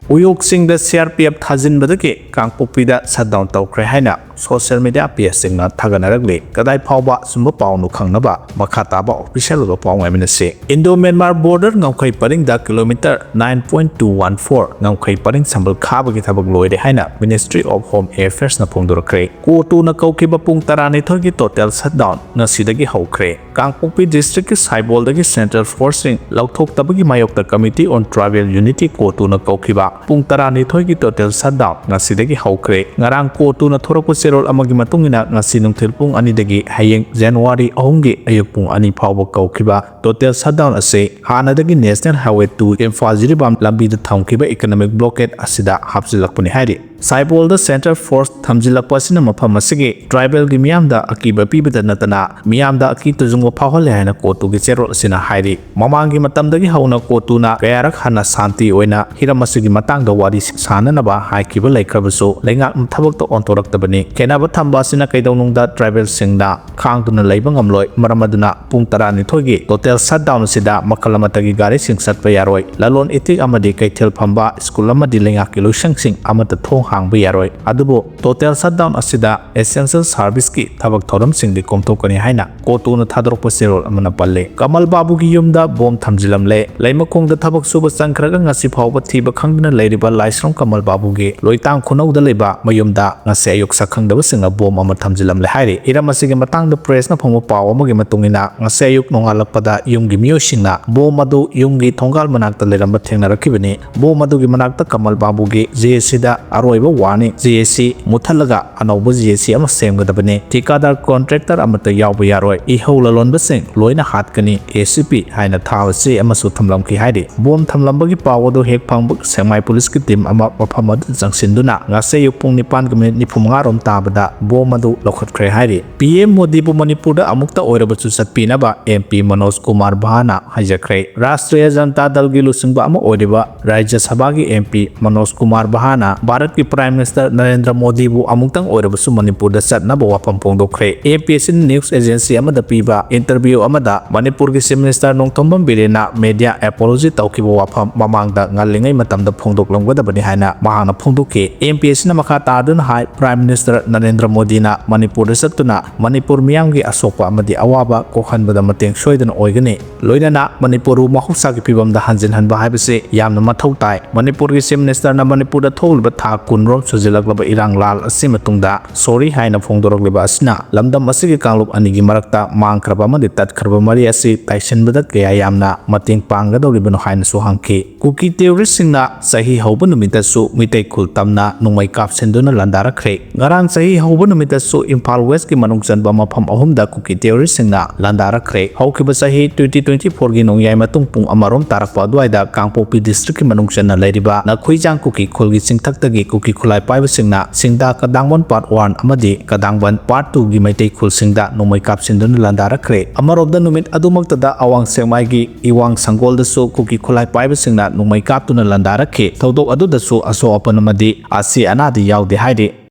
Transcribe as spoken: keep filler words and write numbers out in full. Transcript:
ꯎꯌꯣꯛꯁꯤꯡꯗ C R P F ꯊꯥꯖꯤꯟꯕꯗꯒꯤ ꯀꯥꯡꯄꯣꯛꯄꯤꯗ shutdown ꯇꯧꯈ꯭ꯔꯦ ꯍꯥꯏꯅ social media pageꯁꯤꯡꯅ ꯊꯥꯒꯠꯅꯔꯛꯂꯤ꯫ ꯀꯗꯥꯏ ꯐꯥꯎꯕ ꯑꯆꯨꯝꯕ ꯄꯥꯎꯅꯣ ꯈꯪꯅꯕ ꯃꯈꯥ ꯇꯥꯕ official ꯑꯣꯏꯕ ꯄꯥꯎ ꯉꯥꯏꯃꯤꯟꯅꯁꯤ꯫ Indo Myanmar border ꯉꯝꯈꯩ ꯄꯔꯤꯡꯗ kilometer nine point two one four ꯉꯝꯈꯩ ꯄꯔꯤꯡ ꯁꯝꯕꯜ ꯈꯥꯕꯒꯤ ꯊꯕꯛ ꯂꯣꯏꯔꯦ ꯍꯥꯏꯅ Ministry of Home Affairsꯅ ꯐꯣꯡꯗꯣꯔꯛꯈ꯭ꯔꯦ꯫ ꯀꯣꯇꯨꯅ ꯀꯧꯈꯤꯕ ꯄꯨꯡ ꯇꯔꯥꯅꯤꯊꯣꯏꯒꯤ total shutdown ꯉꯁꯤꯗꯒꯤ ꯍꯧꯈ꯭ꯔꯦ꯫ ꯀꯥꯡꯄꯣꯛꯄꯤ districtꯀꯤ ꯁꯥꯏꯕꯣꯜꯗꯒꯤ central forceꯁꯤꯡ ꯂꯧꯊꯣꯛꯇꯕꯒꯤ ꯃꯥꯌꯣꯛꯇ Committee on Tribal Unity ꯀꯣꯇꯨꯅ ꯀꯧꯈꯤꯕ ꯄꯨꯡ ꯇꯔꯥꯅꯤꯊꯣꯏꯒꯤ total shutdown ꯉꯁꯤꯗꯒꯤ ꯍꯧꯈ꯭ꯔꯦ꯫ ꯉꯔꯥꯡ ꯀꯣꯇꯨꯅ ꯊꯣꯔꯛꯄ ꯆꯦꯔꯣꯜ ꯑꯃꯒꯤ ꯃꯇꯨꯡ ꯏꯟꯅ ꯉꯁꯤ ꯅꯨꯡꯊꯤꯜ ꯄꯨꯡ ꯑꯅꯤꯗꯒꯤ ꯍꯌꯦꯡ January ꯑꯍꯨꯝꯒꯤ ꯑꯌꯨꯛ ꯄꯨꯡ ꯑꯅꯤ ꯐꯥꯎꯕ ꯀꯧꯈꯤꯕ total shutdown ꯑꯁꯤ ꯍꯥꯟꯅꯗꯒꯤ National Highway two Imphal Jiribam ꯂꯝꯕꯤꯗ ꯊꯝꯈꯤꯕ economic blockade ꯑꯁꯤꯗ ꯍꯥꯞꯆꯤꯜꯂꯛꯄꯅꯤ ꯍꯥꯏꯔꯤ꯫ ꯁꯥꯏꯕꯣꯜꯗ central force ꯊꯝꯖꯤꯜꯂꯛꯄ ꯑꯁꯤꯅ ꯃꯐꯝ ꯑꯁꯤꯒꯤ tribalꯒꯤ ꯃꯤꯌꯥꯝꯗ ꯑꯀꯤꯕ ꯄꯤꯕꯗ ꯅꯠꯇꯅ ꯃꯤꯌꯥꯝꯗ ꯑꯀꯤ ꯇꯨꯖꯨꯡꯕ ꯐꯥꯎꯍꯜꯂꯦ ꯍꯥꯏꯅ ꯀꯣꯇꯨꯒꯤ ꯆꯦꯔꯣꯜ ꯑꯁꯤꯅ ꯍꯥꯏꯔꯤ꯫ ꯃꯃꯥꯡꯒꯤ ꯃꯇꯝꯗꯒꯤ ꯍꯧꯅ ꯀꯣꯇꯨꯅ ꯀꯌꯥꯔꯛ ꯍꯟꯅ ꯁꯥꯟꯇꯤ ꯑꯣꯏꯅ ꯍꯤꯔꯝ ꯑꯁꯤꯒꯤ ꯃꯇꯥꯡꯗ ꯋꯥꯔꯤ ꯁꯥꯅꯅꯕ ꯍꯥꯏꯈꯤꯕ ꯂꯩꯈ꯭ꯔꯕꯁꯨ ꯂꯩꯉꯥꯛꯅ ꯊꯕꯛꯇ ꯑꯣꯟꯊꯣꯔꯛꯇꯕꯅꯤ꯫ ꯈꯦꯟꯅꯕ ꯊꯝꯕ ꯑꯁꯤꯅ ꯀꯩꯗꯧꯅꯨꯡꯗ tribalꯁꯤꯡꯅ ꯈꯥꯡꯗꯨꯅ ꯂꯩꯕ ꯉꯝꯂꯣꯏ꯫ ꯃꯔꯝ ꯑꯗꯨꯅ ꯄꯨꯡ ꯇꯔꯥꯅꯤꯊꯣꯏꯒꯤ total shutdown ꯑꯁꯤꯗ ꯃꯈꯜ ꯑꯃꯠꯇꯒꯤ ꯒꯥꯔꯤꯁꯤꯡ ꯆꯠꯄ ꯌꯥꯔꯣꯏ꯫ ꯂꯂꯣꯟ ꯏꯇꯤꯛ ꯑꯃꯗꯤ ꯀꯩꯊꯦꯜ ꯐꯝꯕ, school ꯑꯃꯗꯤ ꯂꯩꯉꯥꯛꯀꯤ ꯂꯣꯏꯁꯪꯁꯤꯡ ꯑꯃꯠꯇ ꯊꯣꯡ ꯍꯥꯡꯕ ꯌꯥꯔꯣꯏ꯫ ꯑꯗꯨꯕꯨ total shutdown ꯑꯁꯤꯗ essential serviceꯀꯤ ꯊꯕꯛ ꯊꯧꯔꯝꯁꯤꯡꯗꯤ ꯀꯣꯝꯊꯣꯛꯀꯅꯤ ꯍꯥꯏꯅ ꯀꯣꯇꯨꯅ ꯊꯥꯗꯣꯔꯛꯄ ꯆꯦꯔꯣꯜ ꯑꯃꯅ ꯄꯜꯂꯤ꯫ ꯀꯃꯜ ꯕꯥꯕꯨꯒꯤ ꯌꯨꯝꯗ ꯕꯣꯝ ꯊꯝꯖꯤꯜꯂꯝꯂꯦ꯫ ꯂꯩꯃꯈꯣꯡꯗ ꯊꯕꯛ ꯁꯨꯕ ꯆꯪꯈ꯭ꯔꯒ ꯉꯁꯤ ꯐꯥꯎꯕ ꯊꯤꯕ ꯈꯪꯗꯅ ꯂꯩꯔꯤꯕ ꯂꯥꯏꯁ꯭ꯔꯝ ꯀꯃꯜ ꯕꯥꯕꯨꯒꯤ ꯂꯣꯏꯇꯥꯡ ꯈꯨꯅꯧꯗ ꯂꯩꯕ ꯃꯌꯨꯝꯗ ꯉꯁꯤ ꯑꯌꯨꯛ ꯁꯛꯈꯪꯗꯕꯁꯤꯡꯅ ꯕꯣꯝ ꯑꯃ ꯊꯝꯖꯤꯜꯂꯝꯂꯦ ꯍꯥꯏꯔꯤ꯫ ꯍꯤꯔꯝ ꯑꯁꯤꯒꯤ ꯃꯇꯥꯡꯗ pressꯅ ꯐꯪꯕ ꯄꯥꯎ ꯑꯃꯒꯤ ꯃꯇꯨꯡ ꯏꯟꯅ ꯉꯁꯤ ꯑꯌꯨꯛ ꯅꯣꯡꯉꯥꯜꯂꯛꯄꯗ ꯌꯨꯝꯒꯤ ꯃꯤꯑꯣꯏꯁꯤꯡꯅ ꯕꯣꯝ ꯑꯗꯨ ꯌꯨꯝꯒꯤ ꯊꯣꯡꯒꯥꯜ ꯃꯅꯥꯛꯇ ꯂꯩꯔꯝꯕ ꯊꯦꯡꯅꯔꯛꯈꯤꯕꯅꯤ꯫ ꯕꯣꯝ ꯑꯗꯨꯒꯤ ꯃꯅꯥꯛꯇ ꯀꯃꯜ ꯕꯥꯕꯨꯒꯤ JACꯗ ꯑꯔꯣꯏꯕ warning, JAC ꯃꯨꯠꯊꯠꯂꯒ ꯑꯅꯧꯕ JAC ꯑꯃ ꯁꯦꯝꯒꯗꯕꯅꯤ꯫ ꯊꯤꯀꯥꯗꯥꯔ contractor ꯑꯃꯠꯇ ꯌꯥꯎꯕ ꯌꯥꯔꯣꯏ꯫ ꯏꯍꯧ ꯂꯂꯣꯟꯕꯁꯤꯡ ꯂꯣꯏꯅ ꯍꯥꯠꯀꯅꯤ꯫ ACP ꯍꯥꯏꯅ ꯊꯥꯕ ꯆꯦ ꯑꯃꯁꯨ ꯊꯝꯂꯝꯈꯤ ꯍꯥꯏꯔꯤ꯫ ꯕꯣꯝ ꯊꯝꯂꯝꯕꯒꯤ ꯄꯥꯎ ꯑꯗꯨ ꯍꯦꯛ ꯐꯪꯕ ꯁꯦꯛꯃꯥꯏ policeꯀꯤ team ꯑꯃ ꯃꯐꯝ ꯑꯗꯨꯗ ꯆꯪꯁꯤꯟꯗꯨꯅ ꯉꯁꯤ ꯑꯌꯨꯛ ꯄꯨꯡ ꯅꯤꯄꯥꯟꯒ minute ꯅꯤꯐꯨ ꯃꯉꯥ ꯔꯣꯝ ꯇꯥꯕꯗ ꯕꯣꯝ ꯑꯗꯨ ꯂꯧꯈꯠꯈ꯭ꯔꯦ ꯍꯥꯏꯔꯤ꯫ PM ꯃꯣꯗꯤꯕꯨ ꯃꯅꯤꯄꯨꯔꯗ ꯑꯃꯨꯛꯇ ꯑꯣꯏꯔꯕꯁꯨ ꯆꯠꯄꯤꯅꯕ MP ꯃꯅꯣꯖ ꯀꯨꯃꯥꯔ ꯚꯥꯅ ꯍꯥꯏꯖꯈ꯭ꯔꯦ꯫ ꯔꯥꯁꯇ꯭ꯔꯤꯌꯥ ꯖꯅꯇꯥ ꯗꯜꯒꯤ ꯂꯨꯆꯤꯡꯕ ꯑꯃ ꯑꯣꯏꯔꯤꯕ ꯔꯥꯖ꯭ꯌ ꯁꯚꯥꯒꯤ MP ꯃꯅꯣꯖ ꯀꯨꯃꯥꯔ ꯚꯥꯅ ꯚꯥꯔꯠꯀꯤ Prime Minister ꯅꯔꯦꯟꯗ꯭ꯔ ꯃꯣꯗꯤꯕꯨ ꯑꯃꯨꯛꯇꯪ ꯑꯣꯏꯔꯕꯁꯨ ꯃꯅꯤꯄꯨꯔꯗ ꯆꯠꯅꯕ ꯋꯥꯐꯝ ꯐꯣꯡꯗꯣꯛꯈ꯭ꯔꯦ꯫ APSC news agency ꯑꯃꯗ ꯄꯤꯕ interview ꯑꯃꯗ ꯃꯅꯤꯄꯨꯔꯒꯤ Chief Minister Nongthombam ꯕꯤꯔꯦꯟꯅ media apology ꯇꯧꯈꯤꯕ ꯋꯥꯐꯝ ꯃꯃꯥꯡꯗ ꯉꯜꯂꯤꯉꯩ ꯃꯇꯝꯗ ꯐꯣꯡꯗꯣꯛꯂꯝꯒꯗꯕꯅꯤ ꯍꯥꯏꯅ ꯃꯍꯥꯛꯅ ꯐꯣꯡꯗꯣꯛꯈꯤ꯫ APSCꯅ ꯃꯈꯥ ꯇꯥꯗꯨꯅ ꯍꯥꯏ, Prime Minister ꯅꯔꯦꯟꯗ꯭ꯔ ꯃꯣꯗꯤꯅ ꯃꯅꯤꯄꯨꯔꯗ ꯆꯠꯇꯨꯅ ꯃꯅꯤꯄꯨꯔ ꯃꯤꯌꯥꯝꯒꯤ ꯑꯁꯣꯛꯄ ꯑꯃꯗꯤ ꯑꯋꯥꯕ ꯀꯣꯛꯍꯟꯕꯗ ꯃꯇꯦꯡ ꯁꯣꯏꯗꯅ ꯑꯣꯏꯒꯅꯤ꯫ ꯂꯣꯏꯅꯅ ꯃꯅꯤꯄꯨꯔꯕꯨ ꯃꯍꯧꯁꯥꯒꯤ ꯐꯤꯕꯝꯗ ꯍꯟꯖꯤꯟꯍꯟꯕ ꯍꯥꯏꯕꯁꯤ ꯌꯥꯝꯅ ꯃꯊꯧ ꯇꯥꯏ꯫ ꯃꯅꯤꯄꯨꯔꯒꯤ Chief Ministerꯅ ꯃꯅꯤꯄꯨꯔꯗ ꯊꯣꯛꯂꯤꯕ ꯊꯥ ꯀꯨꯟꯔꯣꯝ ꯁꯨꯖꯤꯜꯂꯛꯂꯕ ꯏꯔꯥꯡ ꯂꯥꯜ ꯑꯁꯤ ꯃꯇꯨꯡꯗ sorry ꯍꯥꯏꯅ ꯐꯣꯡꯗꯣꯔꯛꯂꯤꯕ ꯑꯁꯤꯅ ꯂꯝꯗꯝ ꯑꯁꯤꯒꯤ ꯀꯥꯡꯂꯨꯞ ꯑꯅꯤꯒꯤ ꯃꯔꯛꯇ ꯃꯥꯡꯈ꯭ꯔꯕ ꯑꯃꯗꯤ ꯇꯠꯈ꯭ꯔꯕ ꯃꯔꯤ ꯑꯁꯤ ꯇꯥꯏꯁꯤꯟꯕꯗ ꯀꯌꯥ ꯌꯥꯝꯅ ꯃꯇꯦꯡ ꯄꯥꯡꯒꯗꯧꯔꯤꯕꯅꯣ ꯍꯥꯏꯅꯁꯨ ꯍꯪꯈꯤ꯫ ꯀꯨꯀꯤ terroristꯁꯤꯡꯅ ꯆꯍꯤ ꯍꯧꯕ ꯅꯨꯃꯤꯠꯇꯁꯨ ꯃꯤꯇꯩ ꯈꯨꯜ ꯇꯝꯅ ꯅꯣꯡꯃꯩ ꯀꯥꯞꯁꯤꯟꯗꯨꯅ ꯂꯥꯟꯗꯥꯔꯛꯈ꯭ꯔꯦ꯫ ꯉꯔꯥꯡ ꯆꯍꯤ ꯍꯧꯕ ꯅꯨꯃꯤꯠꯇꯁꯨ ꯏꯝꯐꯥꯜ Westꯀꯤ ꯃꯅꯨꯡ ꯆꯟꯕ ꯃꯐꯝ ꯑꯍꯨꯝꯗ ꯀꯨꯀꯤ terroristꯁꯤꯡꯅ ꯂꯥꯟꯗꯥꯔꯛꯈ꯭ꯔꯦ꯫ ꯍꯧꯈꯤꯕ ꯆꯍꯤ twenty twenty fourꯒꯤ ꯅꯣꯡꯌꯥꯏ ꯃꯇꯨꯡ ꯄꯨꯡ ꯑꯃꯔꯣꯝ ꯇꯥꯔꯛꯄ ꯑꯗꯨꯋꯥꯏꯗ ꯀꯥꯡꯄꯣꯛꯄꯤ districtꯀꯤ ꯃꯅꯨꯡ ꯆꯟꯅ ꯂꯩꯔꯤꯕ ꯅꯈꯨꯏꯖꯥꯡ ꯀꯨꯀꯤ ꯈꯨꯜꯒꯤ ꯆꯤꯡꯊꯛꯇꯒꯤ ꯀꯨꯀꯤ ꯈꯨꯠꯂꯥꯏ ꯄꯥꯏꯕꯁꯤꯡꯅ ꯁꯤꯡꯗꯥ ꯀꯗꯥꯡꯕꯟ part one ꯑꯃꯗꯤ ꯀꯗꯥꯡꯕꯟ part twoꯒꯤ ꯃꯩꯇꯩ ꯈꯨꯜꯁꯤꯡꯗ ꯅꯣꯡꯃꯩ ꯀꯥꯞꯁꯤꯟꯗꯨꯅ ꯂꯥꯟꯗꯥꯔꯛꯈ꯭ꯔꯦ꯫ ꯑꯃꯔꯣꯝꯗ ꯅꯨꯃꯤꯠ ꯑꯗꯨꯃꯛꯇꯗ ꯑꯋꯥꯡ ꯁꯦꯛꯃꯥꯏꯒꯤ ꯏꯋꯥꯡ ꯁꯪꯒꯣꯜꯗꯁꯨ ꯀꯨꯀꯤ ꯈꯨꯠꯂꯥꯏ ꯄꯥꯏꯕꯁꯤꯡꯅ ꯅꯣꯡꯃꯩ ꯀꯥꯞꯇꯨꯅ ꯂꯥꯟꯗꯥꯔꯛꯈꯤ꯫ ꯊꯧꯗꯣꯛ ꯑꯗꯨꯗꯁꯨ ꯑꯁꯣꯛ ꯑꯄꯟ ꯑꯃꯗꯤ ꯑꯁꯤ ꯑꯅꯥꯗꯤ ꯌꯥꯎꯗꯦ ꯍꯥꯏꯔꯤ꯫